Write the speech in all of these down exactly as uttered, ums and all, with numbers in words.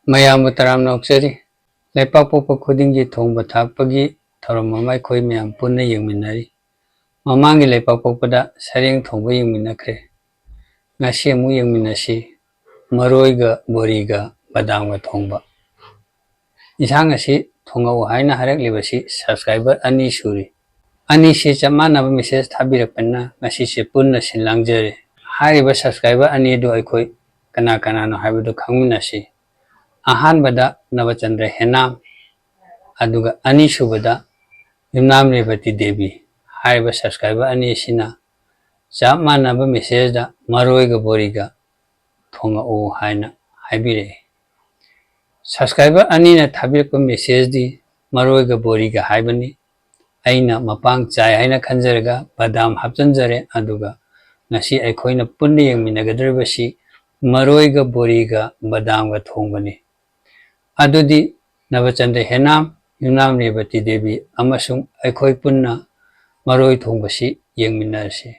ꯃꯌꯥꯝꯕꯨ ꯇꯔꯥꯝꯅ ꯑꯣꯛꯆꯔꯤ꯫ ꯂꯩꯄꯥꯛꯄꯣꯛꯄ ꯈꯨꯗꯤꯡꯒꯤ ꯊꯣꯡꯕ ꯊꯥꯛꯄꯒꯤ ꯊꯧꯔꯝ ꯑꯃ ꯑꯩꯈꯣꯏ ꯃꯌꯥꯝ ꯄꯨꯟꯅ ꯌꯦꯡꯃꯤꯟꯅꯔꯤ꯫ ꯃꯃꯥꯡꯒꯤ ꯂꯩꯄꯥꯛꯄꯣꯛꯄꯗ ꯁꯔꯦꯡ ꯊꯣꯡꯕ ꯌꯦꯡꯃꯤꯟꯅꯈ꯭ꯔꯦ꯫ ꯉꯁꯤ ꯑꯃꯨꯛ ꯌꯦꯡꯃꯤꯟꯅꯁꯤ, ꯃꯔꯣꯏꯒ ꯕꯣꯔꯤꯒ ꯕꯗꯥꯝꯒ ꯊꯣꯡꯕ꯫ ꯏꯟꯁꯥꯡ ꯑꯁꯤ ꯊꯣꯡꯉꯛꯎ ꯍꯥꯏꯅ ꯍꯥꯏꯔꯛꯂꯤꯕꯁꯤ subscriber ꯑꯅꯤ ꯁꯨꯔꯤ꯫ ꯑꯅꯤꯁꯤ ꯆꯞ ꯃꯥꯟꯅꯕ message ꯊꯥꯕꯤꯔꯛꯄꯅꯤꯅ ꯉꯁꯤꯁꯦ ꯄꯨꯟꯅ ꯁꯤꯜ ꯂꯥꯡꯖꯔꯦ꯫ ꯍꯥꯏꯔꯤꯕ subscriber ꯑꯅꯤ ꯑꯗꯨ ꯑꯩꯈꯣꯏ ꯀꯅꯥ ꯀꯅꯥꯅꯣ ꯍꯥꯏꯕꯗꯨ ꯈꯪꯃꯤꯟꯅꯁꯤ꯫ ꯑꯍꯥꯟꯕꯗ ꯅꯕꯆꯟꯗ꯭ꯔ ꯍꯦꯅꯥꯝ, ꯑꯗꯨꯒ ꯑꯅꯤꯁꯨꯕꯗ ꯌꯨꯝꯅꯥꯝ ꯔꯦꯕꯇꯤ ꯗꯦꯕꯤ꯫ ꯍꯥꯏꯔꯤꯕ subscriber ꯑꯅꯤ ꯑꯁꯤꯅ ꯆꯞ ꯃꯥꯟꯅꯕ message ꯗ ꯃꯔꯣꯏꯒ ꯕꯣꯔꯤꯒ ꯊꯣꯡꯉꯛꯎ ꯍꯥꯏꯅ ꯍꯥꯏꯕꯤꯔꯛꯏ꯫ Subscriber ꯑꯅꯤꯅ ꯊꯥꯕꯤꯔꯛꯄ message ꯗꯤ ꯃꯔꯣꯏꯒ ꯕꯣꯔꯤꯒ ꯍꯥꯏꯕꯅꯤ꯫ ꯑꯩꯅ ꯃꯄꯥꯡ ꯆꯥꯏ ꯍꯥꯏꯅ ꯈꯟꯖꯔꯒ ꯕꯗꯥꯝ ꯍꯥꯞꯆꯤꯟꯖꯔꯦ, ꯑꯗꯨꯒ ꯉꯁꯤ ꯑꯩꯈꯣꯏꯅ ꯄꯨꯟꯅ ꯌꯦꯡꯃꯤꯟꯅꯒꯗꯧꯔꯤꯕꯁꯤ ꯃꯔꯣꯏꯒ ꯕꯣꯔꯤꯒ ꯕꯗꯥꯝꯒ ꯊꯣꯡꯕꯅꯤ꯫ ꯑꯗꯨꯗꯤ ꯅꯕꯆꯟꯗ꯭ꯔ ꯍꯦꯅꯥꯝ, ꯌꯨꯝꯅꯥꯝ ꯔꯦꯕꯇꯤ ꯗꯦꯕꯤ ꯑꯃꯁꯨꯡ ꯑꯩꯈꯣꯏ ꯄꯨꯟꯅ ꯃꯔꯣꯏ ꯊꯣꯡꯕꯁꯤ ꯌꯦꯡꯃꯤꯟꯅꯔꯁꯤ꯫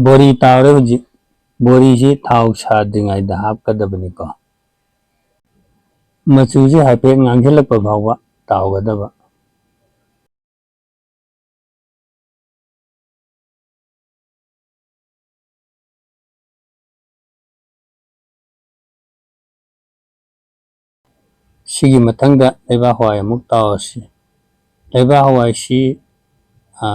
ꯕꯣꯔꯤ ꯇꯥꯎꯔꯦ ꯍꯧꯖꯤꯛ꯫ ꯕꯣꯔꯤꯁꯤ ꯊꯥꯎ ꯁꯥꯗ꯭ꯔꯤꯉꯩꯗ ꯍꯥꯞꯀꯗꯕꯅꯤꯀꯣ꯫ ꯃꯆꯨꯁꯤ ꯍꯥꯏꯐꯦꯠ ꯉꯥꯡꯁꯤꯜꯂꯛꯄ ꯐꯥꯎꯕ ꯇꯥꯎꯒꯗꯕ꯫ ꯁꯤꯒꯤ ꯃꯊꯪꯗ ꯂꯩꯕꯥꯛ ꯍꯋꯥꯏ ꯑꯃꯨꯛ ꯇꯥꯎꯔꯁꯤ꯫ ꯂꯩꯕꯥꯛ ꯍꯋꯥꯏꯁꯤ, ꯑ,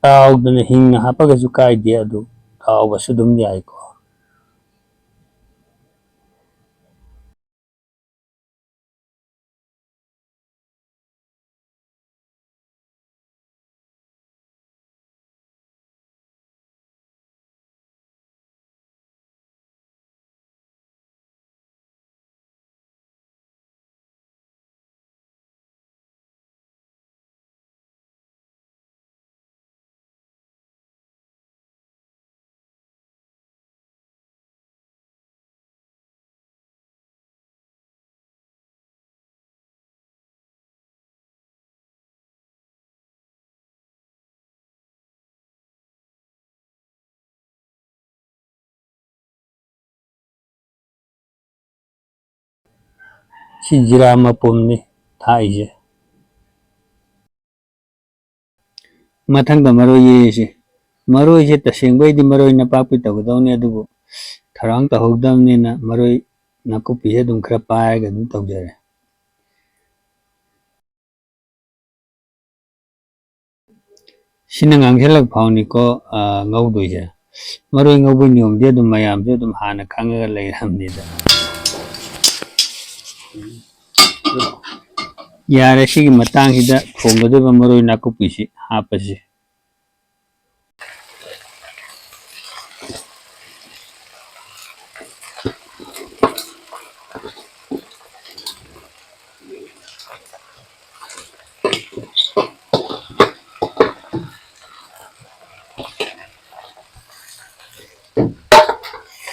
ꯇꯥꯎꯗꯅ ꯍꯤꯡꯅ ꯍꯥꯞꯄꯒꯁꯨ ꯀꯥꯏꯗꯦ, ꯑꯗꯨ ꯇꯥꯎꯕꯁꯨ ꯑꯗꯨꯝ ꯌꯥꯏꯀꯣ꯫ ꯁꯤ ꯖꯤꯔꯥ ꯃꯄꯨꯝꯅꯤ ꯊꯥꯛꯏꯁꯦ꯫ ꯃꯊꯪꯗ ꯃꯔꯣꯏ ꯌꯩꯔꯁꯤ꯫ ꯃꯔꯣꯏꯁꯦ ꯇꯁꯦꯡꯕꯩꯗꯤ ꯃꯔꯣꯏ ꯅꯄꯥꯛꯄꯤ ꯇꯧꯒꯗꯧꯅꯤ, ꯑꯗꯨꯕꯨ ꯊꯧꯔꯥꯡ ꯇꯧꯍꯧꯗꯕꯅꯤꯅ ꯃꯔꯣꯏ ꯅꯥꯀꯨꯞꯄꯤꯁꯦ ꯑꯗꯨꯝ ꯈꯔ ꯄꯥꯏꯔꯒ ꯑꯗꯨꯝ ꯇꯧꯖꯔꯦ꯫ ꯁꯤꯅ ꯉꯥꯡꯁꯤꯜꯂꯛ ꯐꯥꯎꯅꯤꯀꯣ, ꯑ, ꯉꯧꯗꯣꯏꯁꯦ꯫ ꯃꯔꯣꯏ ꯉꯧꯕꯒꯤ ꯅꯤꯌꯣꯝꯗꯤ ꯑꯗꯨꯝ ꯃꯌꯥꯝꯁꯨ ꯑꯗꯨꯝ ꯍꯥꯟꯅ ꯈꯪꯉꯒ ꯂꯩꯔꯕꯅꯤꯗ꯫ ꯌꯥꯔꯦ, ꯁꯤꯒꯤ ꯃꯇꯥꯡꯁꯤꯗ ꯊꯣꯡꯒꯗꯧꯔꯤꯕ ꯃꯔꯣꯏ ꯅꯥꯀꯨꯞꯄꯤꯁꯤ ꯍꯥꯞꯄꯁꯤ꯫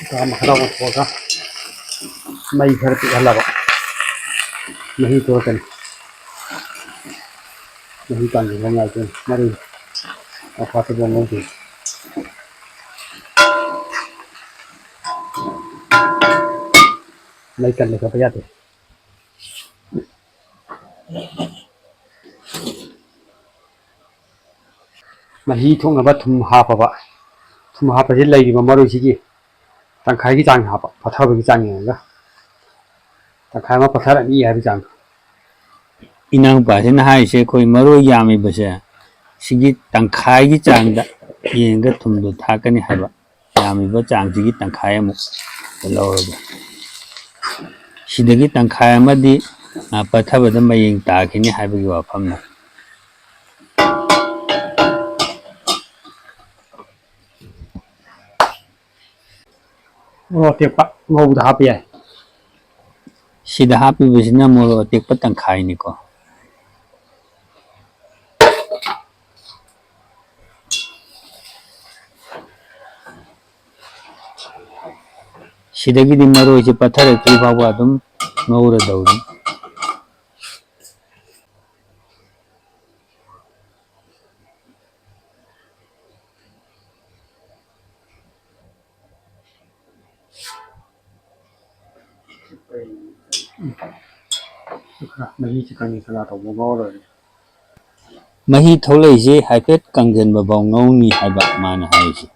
ꯀꯥ ꯃꯈꯥꯗ ꯑꯣꯟꯊꯣꯛꯑꯒ ꯃꯩ ꯈꯔ ꯄꯤꯛꯍꯜꯂꯕ ꯃꯍꯤ ꯊꯣꯛꯂꯛꯀꯅꯤ꯫ ꯃꯍꯤ ꯀꯪꯈꯤꯕ ꯉꯥꯏꯗꯣꯏꯅꯤ꯫ ꯃꯔꯣꯏ ꯅꯄꯥꯛꯄꯤꯗꯣ ꯉꯧꯗꯣꯏꯅꯤ꯫ ꯃꯩ ꯀꯟꯅ ꯂꯩꯈꯠꯄ ꯌꯥꯗꯦ꯫ ꯃꯍꯤ ꯊꯣꯛꯅꯕ ꯊꯨꯝ ꯍꯥꯞꯄꯕ꯫ ꯊꯨꯝ ꯍꯥꯞꯄꯁꯤ ꯂꯩꯔꯤꯕ ꯃꯔꯣꯏꯁꯤꯒꯤ ꯇꯪꯈꯥꯏꯒꯤ ꯆꯥꯡ ꯍꯥꯞꯄ, ꯄꯠꯊꯕꯒꯤ ꯆꯥꯡ ꯌꯦꯡꯉꯒ꯫ ꯇꯪꯈꯥꯏ ꯑꯃ ꯄꯠꯊꯔꯅꯤ ꯍꯥꯏꯕꯒꯤ ꯆꯥꯡꯗꯣ꯫ ꯏꯅꯥꯎꯄꯥꯁꯤꯅ ꯍꯥꯏꯔꯤꯁꯦ, ꯑꯩꯈꯣꯏ ꯃꯔꯣꯏ ꯌꯥꯝꯃꯤꯕꯁꯦ ꯁꯤꯒꯤ ꯇꯪꯈꯥꯏꯒꯤ ꯆꯥꯡꯗ ꯌꯦꯡꯉꯒ ꯊꯨꯝꯗꯣ ꯊꯥꯛꯀꯅꯤ ꯍꯥꯏꯕ꯫ ꯌꯥꯝꯃꯤꯕ ꯆꯥꯡꯁꯤꯒꯤ ꯇꯪꯈꯥꯏ ꯑꯃꯨꯛ ꯂꯧꯔꯒ, ꯁꯤꯗꯒꯤ ꯇꯪꯈꯥꯏ ꯑꯃꯗꯤ, ꯑ, ꯄꯠꯊꯕꯗ ꯃꯌꯦꯡ ꯇꯥꯈꯤꯅꯤ ꯍꯥꯏꯕꯒꯤ ꯋꯥꯐꯝꯅꯤ꯫ ꯃꯣꯔꯣꯛ ꯑꯇꯦꯛꯄ ꯉꯧꯕꯗ ꯍꯥꯞꯄ ꯌꯥꯏ꯫ ꯁꯤꯗ ꯍꯥꯞꯄꯤꯕꯁꯤꯅ ꯃꯣꯔꯣꯛ ꯑꯇꯦꯛꯄ ꯇꯪꯈꯥꯏꯅꯤꯀꯣ꯫ ꯁꯤꯗꯒꯤꯗꯤ ꯃꯔꯣꯏꯁꯦ ꯄꯠꯊꯔꯛꯇ꯭ꯔꯤ ꯐꯥꯎꯕ ꯑꯗꯨꯝ ꯉꯧꯔꯗꯧꯅꯤ꯫ ꯃꯍꯤ ꯆꯤꯀꯟꯒꯤ ꯈꯔ ꯇꯧꯕ ꯉꯧꯔꯅꯤ꯫ ꯃꯍꯤ ꯊꯣꯛꯂꯛꯏꯁꯦ ꯍꯥꯏꯐꯦꯠ ꯀꯪꯁꯤꯟꯕ ꯐꯥꯎ ꯉꯧꯅꯤ ꯍꯥꯏꯕ ꯃꯥꯅ ꯍꯥꯏꯔꯤꯁꯦ꯫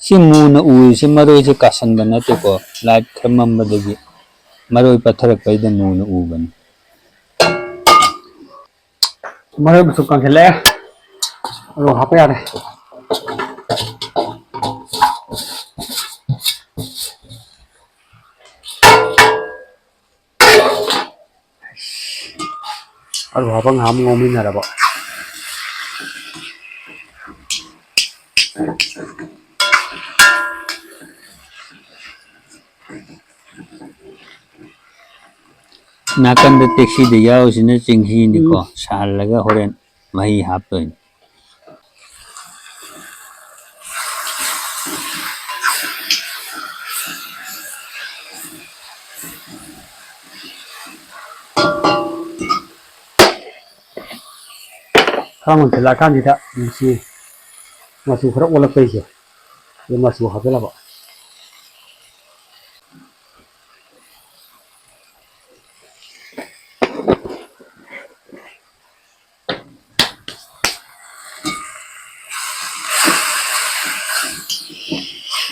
ꯁꯤ ꯃꯨꯅ ꯎꯔꯤꯁꯤ ꯃꯔꯣꯏꯁꯦ ꯀꯥꯁꯟꯕ ꯅꯠꯇꯦꯀꯣ, ꯂꯥꯏꯠ ꯈꯔ ꯃꯝꯕꯗꯒꯤ ꯃꯔꯣꯏ ꯄꯠꯊꯔꯛꯄꯩꯗ ꯃꯨꯅ ꯎꯕꯅꯤ꯫ ꯃꯔꯣꯏ ꯃꯆꯨ ꯀꯪꯁꯤꯜꯂꯛꯑꯦ, ꯑꯗꯨ ꯍꯥꯞꯄ ꯌꯥꯔꯦ꯫ ꯑꯂꯨ ꯍꯥꯞꯄ ꯉꯥꯏꯍꯥꯛ ꯑꯃꯨꯛ ꯉꯧꯃꯤꯟꯅꯔꯕ꯫ ꯅꯥꯀꯟꯗ ꯇꯦꯛꯁꯤꯗ ꯌꯥꯎꯔꯤꯁꯤꯅ ꯆꯦꯡꯍꯤꯅꯤꯀꯣ, ꯎꯝ꯫ ꯁꯥꯍꯜꯂꯒ ꯍꯣꯔꯦꯟ ꯃꯍꯤ ꯍꯥꯞꯇꯣꯏꯅꯤ꯫ ꯈꯔ ꯃꯨꯟꯁꯤꯜꯂꯛꯑꯀꯥꯟꯁꯤꯗ ꯃꯁꯤ ꯃꯆꯨ ꯈꯔ ꯑꯣꯜꯂꯛꯄꯩꯁꯦ, ꯑꯗꯨ ꯃꯆꯨ ꯍꯥꯞꯆꯤꯜꯂꯕ꯫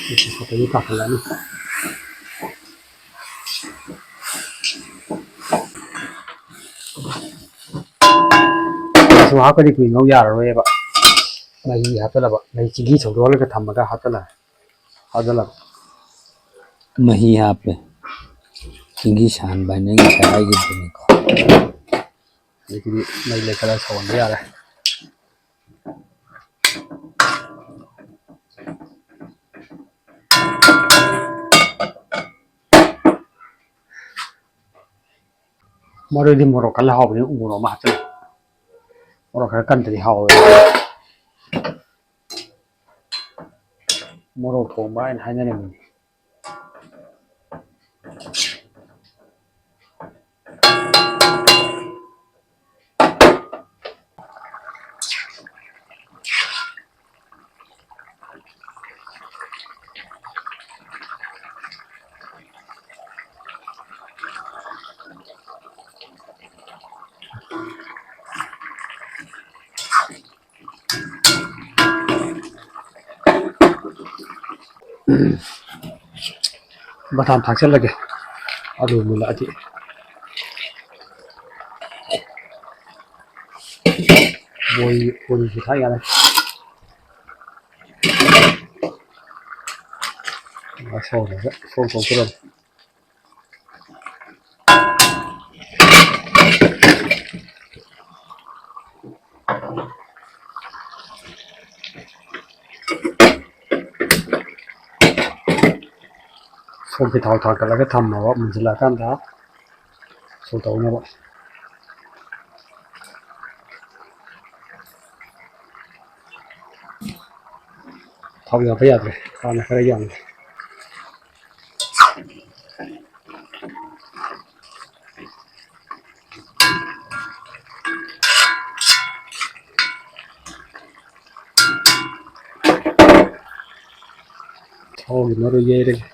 ꯃꯆꯨ ꯍꯥꯞꯄꯗꯤ ꯀꯥꯈꯠꯂꯛꯑꯅꯤ꯫ ꯃꯆꯨ ꯍꯥꯞꯄꯗꯤ ꯀꯨꯏꯅ ꯉꯧ ꯌꯥꯔꯔꯣꯏꯕ꯫ ꯃꯍꯤ ꯍꯥꯞꯆꯜꯂꯕ꯫ ꯃꯍꯤ ꯆꯤꯡꯍꯤ ꯁꯧꯗꯣꯛꯍꯜꯂꯒ ꯊꯝꯃꯒ ꯍꯥꯞꯆꯜꯂ-, ꯍꯥꯞꯆꯜꯂꯕ꯫ ꯃꯍꯤ ꯍꯥꯞꯄꯦ꯫ ꯆꯤꯡꯍꯤ ꯁꯥꯍꯟꯕ ꯍꯥꯏꯅ ꯑꯩ ꯉꯁꯥꯏ ꯍꯥꯏꯈꯤꯕꯗꯨꯅꯤꯀꯣ꯫ ꯑꯗꯒꯤꯗꯤ ꯃꯩ ꯂꯩꯈꯠꯂ ꯁꯧꯍꯟꯕ ꯌꯥꯔꯦ꯫ ꯃꯔꯣꯏꯗꯤ ꯃꯣꯔꯣꯛ ꯀꯜꯂ ꯍꯥꯎꯕꯅꯤ, ꯎ ꯃꯣꯔꯣꯛ ꯑꯃ ꯍꯥꯞꯆꯤꯜꯂꯨ꯫ ꯃꯣꯔꯣꯛ ꯈꯔ ꯀꯟꯗ꯭ꯔꯗꯤ ꯍꯥꯎꯔꯣꯏ꯫ ꯃꯣꯔꯣꯛ ꯊꯣꯡꯕ ꯍꯥꯏꯅ ꯍꯥꯏꯅꯔꯝꯃꯤꯅꯤ꯫ ꯕꯗꯥꯝ ꯊꯥꯛꯆꯜꯂꯒꯦ, ꯑꯂꯨ ꯃꯨꯜꯂꯛꯑꯗꯤ꯫ ꯕꯣꯔꯤ, ꯕꯣꯔꯤꯁꯨ ꯊꯥꯛ ꯌꯥꯔꯦ꯫ ꯁꯣꯝꯗ ꯁꯣꯝ ꯀꯧꯁꯤꯜꯂꯒꯦ꯫ ꯁꯣꯝꯒꯤ ꯊꯥꯎ ꯊꯥꯡꯒꯠꯂꯒ ꯊꯝꯃꯕ, ꯃꯨꯟꯁꯤꯜꯂꯛꯑꯀꯥꯟꯗ ꯁꯣꯛ ꯇꯧꯅꯕ꯫ ꯊꯥꯎ ꯌꯥꯝꯕ ꯌꯥꯗ꯭ꯔꯦ, ꯍꯥꯟꯅ ꯈꯔ ꯌꯥꯝꯃꯦ꯫ ꯊꯥꯎꯒꯤ ꯃꯔꯨ ꯌꯩꯔꯒꯦ꯫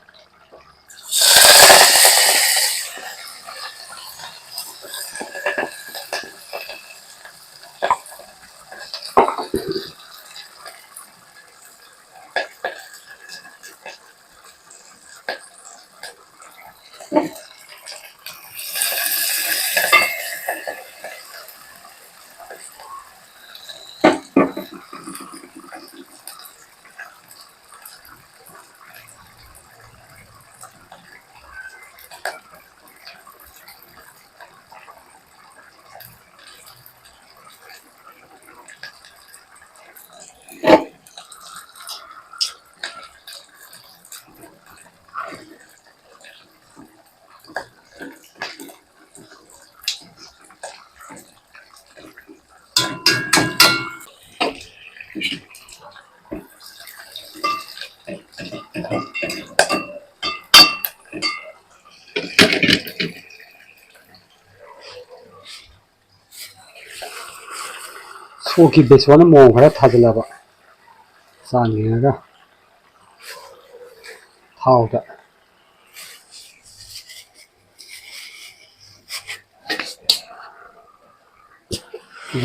ꯁꯣꯛꯀꯤ ꯕꯦꯁꯣꯟꯅ ꯃꯑꯣꯡ ꯈꯔ ꯊꯥꯖꯤꯜꯂꯕ, ꯆꯥꯡ ꯌꯦꯡꯉꯒ ꯊꯥꯎꯗ꯫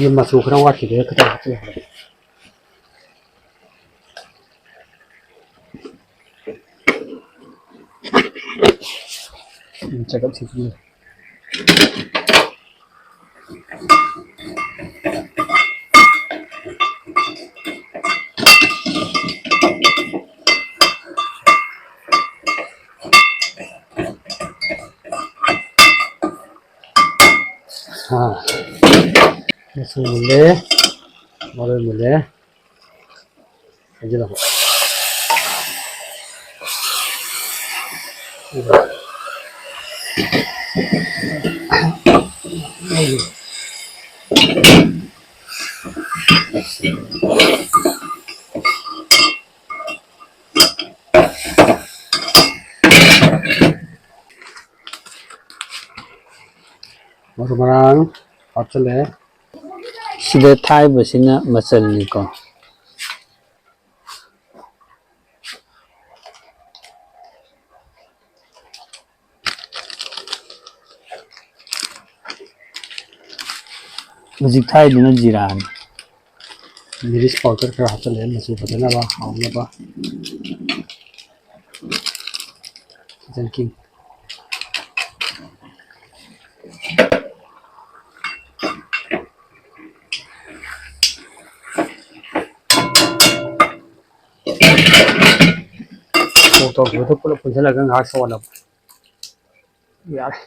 ꯌꯦꯟ ꯃꯆꯨ ꯈꯔ ꯋꯥꯠꯈꯤꯕꯩ ꯈꯤꯇꯪ ꯍꯥꯞꯆꯤꯜꯂꯛꯑꯒꯦ꯫ ꯆꯒꯞ ꯁꯤꯖꯤꯟꯅꯩ꯫ ꯑꯥ꯫ ꯃꯆꯨ ꯃꯨꯜꯂꯦ, ꯃꯔꯣꯏ ꯃꯨꯜꯂꯦ꯫ ꯍꯩꯖꯤꯜꯂꯣ꯫ ꯃꯔꯨ ꯃꯔꯥꯡ ꯍꯥꯞꯆꯤꯜꯂꯦ꯫ ꯁꯤꯗ ꯊꯥꯏꯕꯁꯤꯅ ꯃꯆꯜꯅꯤꯀꯣ꯫ ꯍꯧꯖꯤꯛ ꯊꯥꯏꯗꯨꯅ ꯖꯤꯔꯥꯅꯤ꯫ ꯃꯤꯔꯤꯁ ꯄꯥꯎꯗꯔ ꯈꯔ ꯍꯥꯞꯆꯤꯜꯂꯦ, ꯃꯆꯨ ꯐꯖꯅꯕ, ꯍꯥꯎꯅꯕ꯫ Kitchen king. ꯃꯣꯔꯣꯛ ꯇꯧꯈꯤꯕꯗꯣ ꯄꯨꯂꯞ ꯄꯨꯟꯁꯤꯜꯂꯒ ꯉꯥꯏꯍꯥꯛ ꯁꯧꯍꯜꯂꯕ꯫ ꯌꯥꯔꯦ꯫